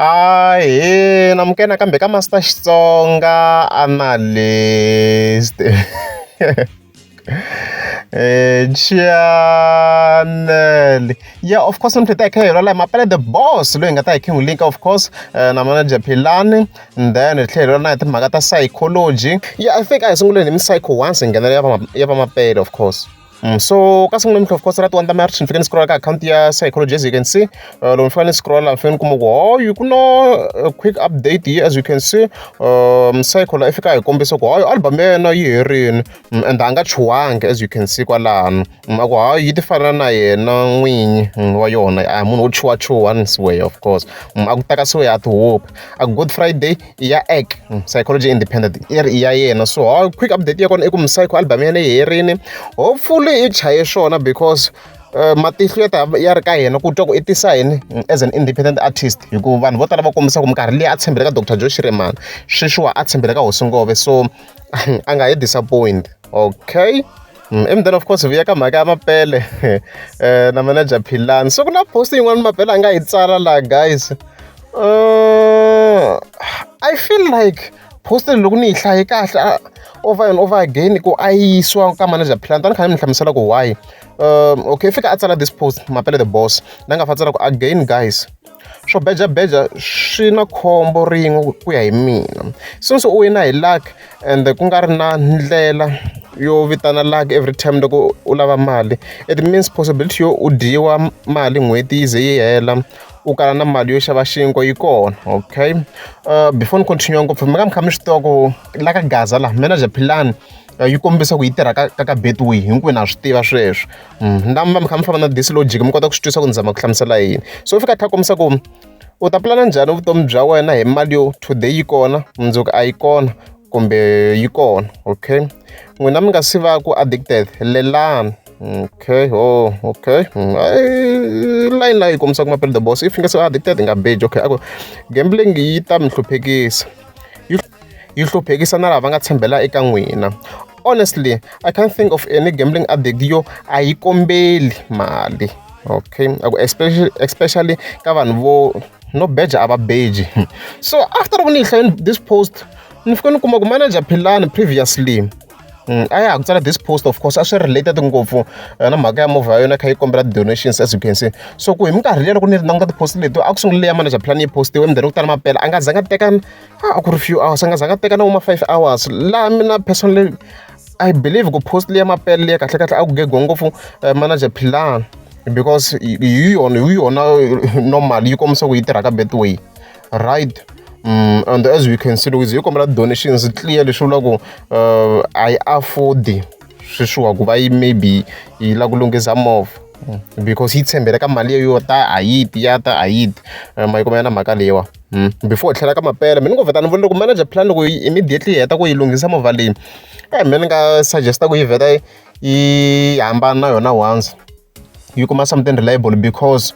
Ahee namukela nakambe ka Master Xitsonga Analyst channel yeah of course namuntlha hi ta hi kha hi vulavula hi Mapele the boss loyi hi nga ta hi kha hi n'wi link of course na manager Philani and then hi tlhela hi vulavula na hi timhaka ta psychology. Yeah, I think a hi sunguleni hi Psycho once hi nghenela ya va Mapele of course. So ka siku namuntlha of course ra ti-one ta March ni fike ni scroll ka akhawunti ya psychology as you can see. Loko ni fika ni scroll ni fike ni kuma ku hayi ku na quick update here as you can see. Psycho la i fika a hi kombisa ku hayi album ya yena yi herini and a nga chuhangi as you can see kwalano. A ku hayi yi ti fana na yena n'winyi wa yona a hi munhu wo chuhachuha ni way of course. A ku takasiwe a tihupi a ku good Friday i ya ek psychology independent i ri i ya yena. So hayi quick update ya kona i ku Psycho album ya yena yi herini, hopefully i chaye swona because matihlo ya ta ya ri ka yena ku twa ku i tisa yini as an independent artist, hi ku vanhu vo tala va kombisa ku minkarhi liya a tshembele ka Dr Joe Shirimani, sweswiwa a tshembele ka Hosi Ngove, so a nga he disappoint. Okay. And then of course hi vuya ka mhaka ya Mapele na manager Philani. So ku na post yin'wana Mapele a nga yi tsala laha guys. I feel like post leyi loko ni yi hlaye kahle over and over again ku a yi yisiwa ka manager Philani, tani kha ni mi hlamusela ku why. Okay, fika a tsala this post Mapele the boss la nga fa tsala ku again guys, swo bejabeja swi na khombo rin'we ku ya hi mina, since u wina hi luck and ku nga ri na ndlela yo vitana luck every time loko u lava mali, it means possibility yo u dyiwa mali n'hweti yi ze yi hela u kala na mali yo xava xinkwa yi kona. Okay, before ni continue ngopfu mi nga mi kha mi swi tiva ku la ka Gaza laha manager Philani yi kombisa ku yi tirha ka Betway, hinkwenu ha swi tiva sweswo. Na mi va mi kha mi famba na this logic mi kota ku swi twisa ku ni zama ku hlamusela yini. So u fika a kha a kombisa ku u ta pulana njhani vutomi bya wena hi mali yo today yi kona mundzuku a yi kona kumbe yi kona. Okay, n'wina mi nga si va ku addicted lelani. Okay, oh okay, line la yi kombisaka Mapele the boss if yi nga se va addicted hi nga beji. Okay, a ku gambling yi ta mi hluphekisa, yi hluphekisa na lava va nga tshembela eka n'wina. Honestly, I can't think of any gambling addict yo a yi kombeli mali. Okay, a ku especially ka vanhu vo no beja a va beji. So after loko ni yi hlayini this post ni fike ni kuma ku manager Philani previously a ya ha ku tsala this post, of course a swi related ngopfu na mhaka ya movha ya yona kha yi kombela donations as you can see. So ku hi minkarhi liya loko ni languta ti-post leti a ku sungule ya manager Philani yi postiwe endzhaku ku tala Mapele a nga zanga teka a ku ri few hours, a nga zanga teka na vo ma 5 hours. Laha mina personally I believe ku post liya Mapele liya kahle kahle a ku gegiwa ngopfu manager Philani because hi yona normal yi kombisa ku yi tirha ka Betway, right? And as we can see loko yi kombela donations clear leswi vula ku a yi afford sweswiwa ku va yi maybe yi lava ku lunghisa movha because yi tshembele ka mali yo ta a yi ti ya ta a yi ti ma yi kuma na mhaka leyiwa. Before hi tlhela ka Mapele mina ni ngo vheta ni vona loko manager Philani loko yi immediately yi heta ku yi lunghisa movha leyi, mina ni nga suggest-a ku yi vheta yi hambana na yona once yi kuma something reliable because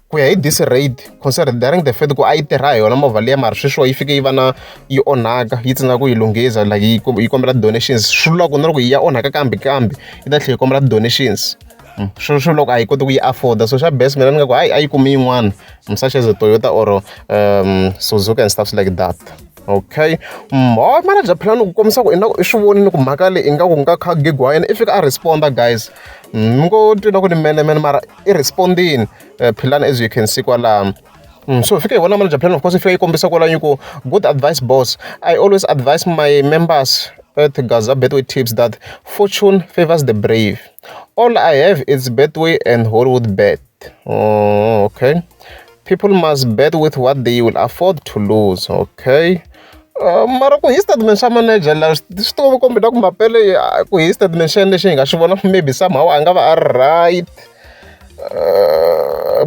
ku ya hi this rate considering the fact ku a yi tirha hi yona movha liya mara sweswiwa yi fike yi va na yi onhaka yi tsandzeka ku yi lunghisa like yi kombela donations, swi vula ku na loko yi ya onhaka kambe kambe yi ta tlhela yi kombela donations. Swi vula ku a yi koti ku yi afforda. So xa best mina ni nga ku hayi a yi kumi yin'wana such as a Toyota or Suzuki and stuff like that. Okay, ho manager Philani ku kombisa ku ingaku i swi vonile ku mhaka leyi ingaku ku nga kha gigiwa yena i fika a responda guys. Mi ngo twi na ku ni menemene mara i respondini Philani as you can see kwalano. So hi fika hi vona manager Philani of course yi fika yi kombisa kwalano yi ku good advice boss, I always advise my members at Gaza Betway tips that fortune favors the brave. All I have is Betway and Hollywood bet. Oh, okay. People must bet with what they will afford to lose. Okay. Mara ku hi statement xa manager la swi tiva kombe na ku Mapele ku hi statement xa lexi hi nga xi vona maybe somehow a nga va a ri right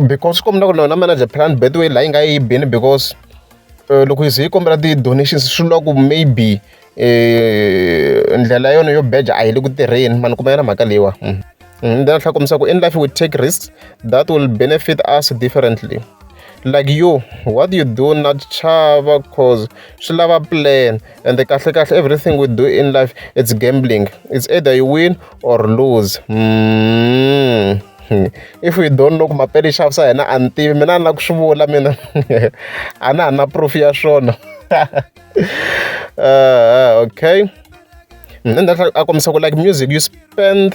because swi komba ku na yona manager Philani Betway laha yi nga yi bini because loko yi ze yi kombela ti-donations swi vula ku maybe ndlela ya yona yo beja a yi le ku tirheni mani kuma yona mhaka leyiwa. Then tlhela kombisa ku in life we take risks that will benefit us differently, like you what you do not chava cause swi lava plan and kahle kahle everything we do in life it's gambling, it's either you win or lose. If you don't know ku Mapele i xavisa yena, a ni tivi mina, a ni la ku swi vula mina, a na ha na proof ya swona. Okay, and a kombisa ku like music, you spend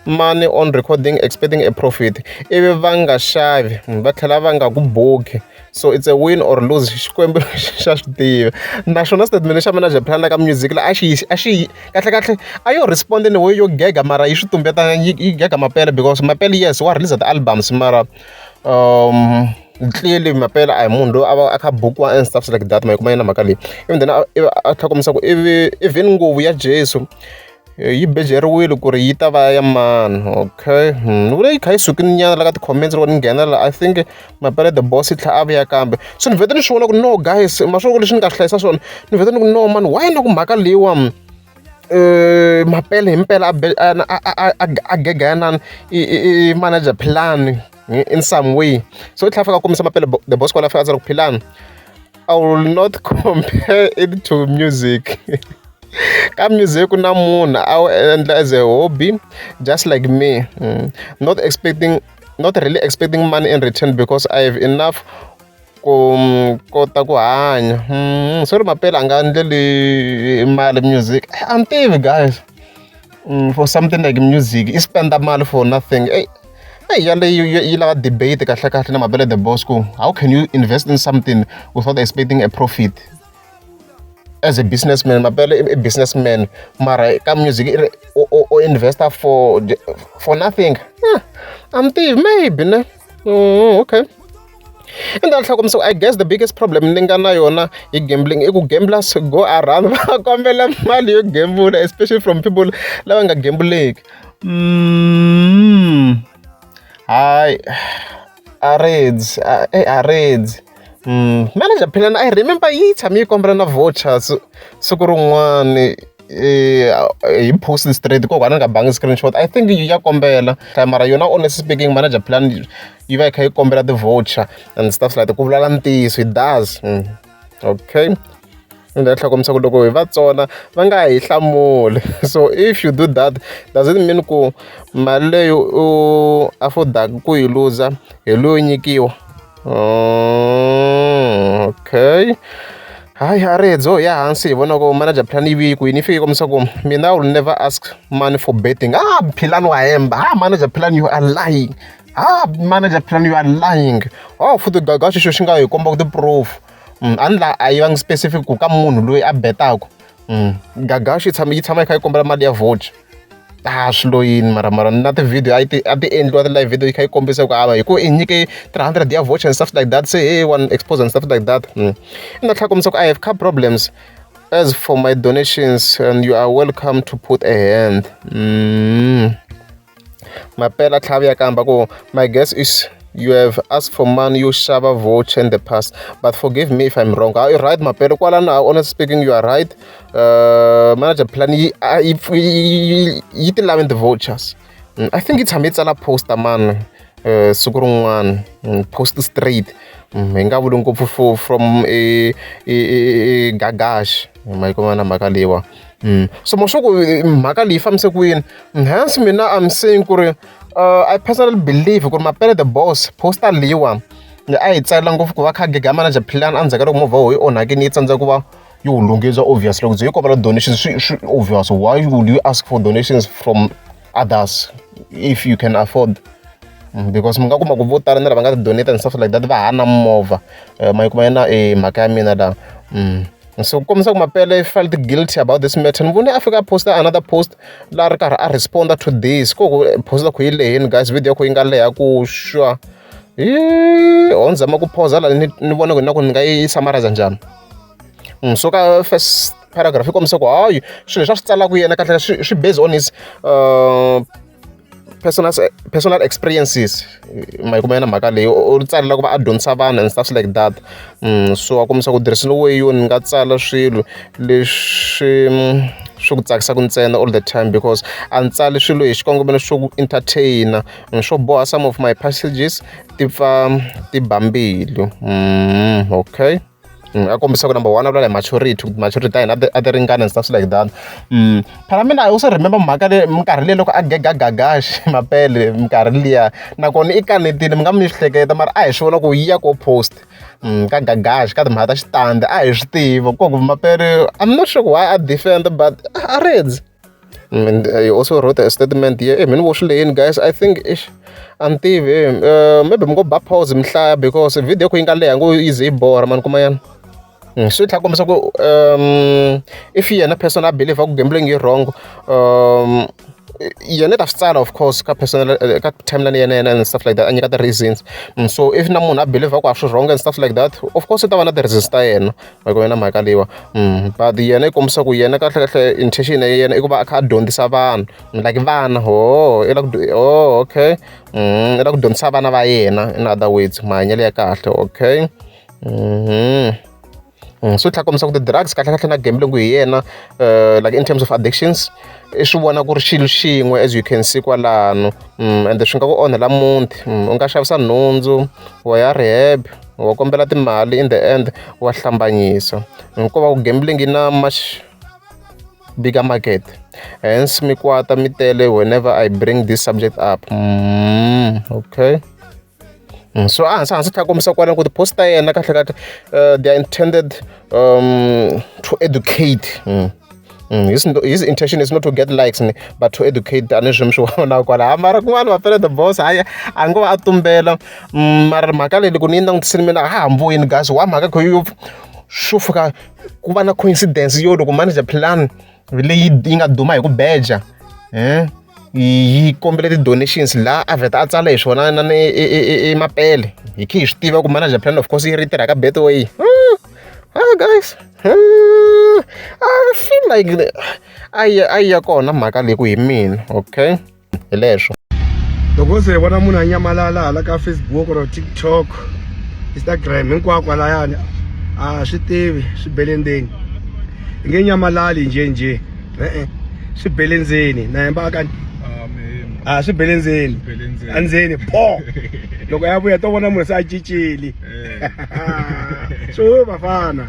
money on recording expecting a profit, ivi va nga xavi, va tlhela va nga ku buki, so it's a win or lose. Xikwembu xa swi tiva. Naswona statement xa manager Philani ka music la a xi kahle kahle a yo respond in a way yo gega, mara yi swi tumbeta, yi gega Mapele, because Mapele, yes, wa release ti-albums, mara clearly Mapele a hi munhu loyi a va a kha bukiwa and stuff like that. Ma yi kuma yena mhaka leyi. Even then a tlhela kombisa ku ivi even nguvu ya Jesu yi bejeriwile ku ri yi ta va ya mani. Okay, ni vule yi kha yi sukile nyana la ka ti-comments loko ni nghena la. I think Mapele the Boss yi tlhela a vuya kambe, so ni vhete ni swi vona ku no guys, ma swi vona ku leswi ni nga swi hlayisa swona, ni vhete ni ku no man, why na ku mhaka leyiwa Mapele himpela a gega ya nani i manager Philani in some way. So i tlhela fika a kombisa Mapele the Boss kwala, fika a tsala ku Philani, I will not compare it to music. Ka music ku na munhu a wu endla as a hobby just like me, not expecting, not really expecting money in return, because I have enough ku kota ku hanya. Sorry, Mapele a nga endleli mali music, a ni tivi guys. For something like music i spenda mali for nothing. Ey, eyi, yaleyo yi lava debate kahle kahle na Mapele the Boss, ku how can you invest in something without expecting a profit as a businessman? Mapele i businessman, mara ka music i ri o investa for nothing. A ni tivi, maybe ne. Okay, i nga tlhela kombisa, I guess the biggest problem ni nga na yona hi gambling i ku gamblers go around va kombela mali yo gembula, especially from people lava nga gembuleki. Hayi, areds areds. Manager Philani, I remember yi tshame yi kombela na vouchers siku rin'wani hi post straight koko a ni nga bangi screenshot. I think ya kombela, mara yona, honestly speaking, manager Philani yi va yi kha yi kombela ti-voucher and stuff like that. Ku vulavula ntiyiso, it does. Okay, ni tlhela kombisa ku loko hi va tsona va nga hi hlamuli. So if you do that, does it mean ku mali leyi u affordaka ku yi luza hi leyo nyikiwa? Okay, hayi, a ri dzo ya hansi hi vona ku manager Philani yi vuye kwini. Yi fike yi kombisa ku mina I will never ask money for betting. Ah, Philani wa hemba. Ah, manager Philani, you are lying. Ah, manager Philani, you are lying. Oh, futhi gaga xexo xi nga hi komba ti-proof. A ni la a yi vangi specific ku ka munhu loyi a betaku. Gagashi yi tshama yi kha yi kombela mali ya voucher. A swi lo yini, mara na ti-video a ti a ti endliwa ti-live video yi kha yi kombisa ku a hi ku i nyike 300 ya voucher and stuff like that, say hey, one expose and stuff like that. I nga tlhela kombisa ku I have car problems. As for my donations, and you are welcome to put a hand. Mapela tlhela ya kamba ku my guess is you have asked for money yo xava voucher in the past, but forgive me if I'm wrong. Ah, you're right, Mapele kwalano. Honestly speaking, you are right. Manager Philani yi ti lavi ti-vouchers. I think yi tshame yi tsala poster man siku rin'wana, post straight. Hi nga vuli ngopfu for from Gagash, ma yi kuma na mhaka leyiwa. So mo swa ku mhaka leyi fambise ku yini. Hence mina I'm saying ku ri I personally believe ku ri Mapele the Boss poster leyiwa a yi tsalela ngopfu ku va kha gega manager Philani endzhaku ka loko movha wo yi onhakini, yi tsandzeka ku va yi wu lunghisa. Obvious, loko byi yi kombela donations, swi obvious, why would you ask for donations from others if you can afford? Because mi nga kuma ku vo tala na lava nga ti donate and stuff like that va ha na movha. Ma yi kuma yena mhaka ya mina la. So ku kombisa ku Mapele felt guilty about this matter. Ni vone a fika a posta another post la ri karhi a responda to this ko ku post ku yi lehini guys, video ya ku yi nga leha ku xwa hi ho ni zama ku pause la ni vona ku na ku ni nga yi summarize njhani. So ka first paragraph yi kombisa ku hayi, swilo leswi a swi tsalaka yena kahle swi based on his personal experiences. Ma yi kuma yena mhaka leyi, u tsalela ku va a dyondzisa vanhu and stuff like that. So a kombisa ku there is no way yo ni nga tsala swilo leswi swi ku tsakisaka ntsena all the time, because a ni tsali swilo hi xikongomelo xo ku entertain-a, swo boha some of my passages ti pfa ti ba mbilu. Okay. A kombisa ku number one a vulavula hi maturity, maturity ta hina a ti ringani and stuff like that. Phela mina I also remember mhaka leyi minkarhi leyi loko a gega Gagash Mapele minkarhi liya nakona i kanetile mi nga mi swi hleketa mara a hi swi vona ku yi ya ko post ka Gagash ka timhaka ta xitandi a hi swi tiva ku Mapele I'm not sure why a defend but a redzi. And he also wrote a statement here. Hey, mina vo swi leyini guys, I think ish a ni tivi maybe mi ngo ba pause mi hlaya because video ku yi nga leha ngo yi ze yi borha mani kuma yana. Swi tlhela kombisa ku if yena person a believe ku gambling yi wrong yena i ta swi tsala of course ka personal ka timeline ya yena and stuff like that a nyika ti-reasons. So if na munhu a believe ku a swi wrong and stuff like that, of course i ta va na ti-reasons ta yena like yena mhaka leyiwa. But yena yi kombisa ku yena kahle kahle intention ya yena i ku va a kha a dyondzisa vanhu like vana ho i la ku oh okay i la ku dyondzisa vana va yena in other words mahanyelo ya kahle okay. Swi tlhela kombisa ku ti-drugs kahle kahle na gambling hi yena like in terms of addictions i swi vona ku ri xilo xin'we as you can see kwalano ende swi nga ku onhela muti u nga xavisa nhundzu wa ya rehab wa kombela timali in the end wa hlambanyisa hikuva ku gambling yi na much bigger market hence mi kwata mi tele whenever I bring this subject up. Okay. So a hansi hansi tlhela kombisa kwalano ku ti-post ta yena kahle kahle they are intended to educate. His intention is not to get likes but to educate a ni swi mi swi vona kwala mara kun'wana Mapele the boss hayi a ngo va a tumbela mara mhaka leyi loko ni yi langutisile mina a ha hamboyini guys wa mhaka kho yo swo fika ku va na coincidence yo loko manager plan leyi yi nga duma hi ku beja yi kombele ti-donations laha a vheta a tsala hi swona na ni i Mapele hi khe hi swi tiva ku manager plan of course yi ri tirha ka Betway. Ah guys, I feel like a yi a yi ya kona mhaka leyi ku hi mina okay hi leswo. Loko se hi vona munhu a nyamalala hala ka Facebook or TikTok, Instagram hinkwako kwalayani a swi tivi swi bele ndzeni i nge nyamalali njhe njhe e-e swi bele ndzeni na hemba akani a swi bele ndzeni endzeni pho loko ya vuya to vona munhu se a cincile swo vafana.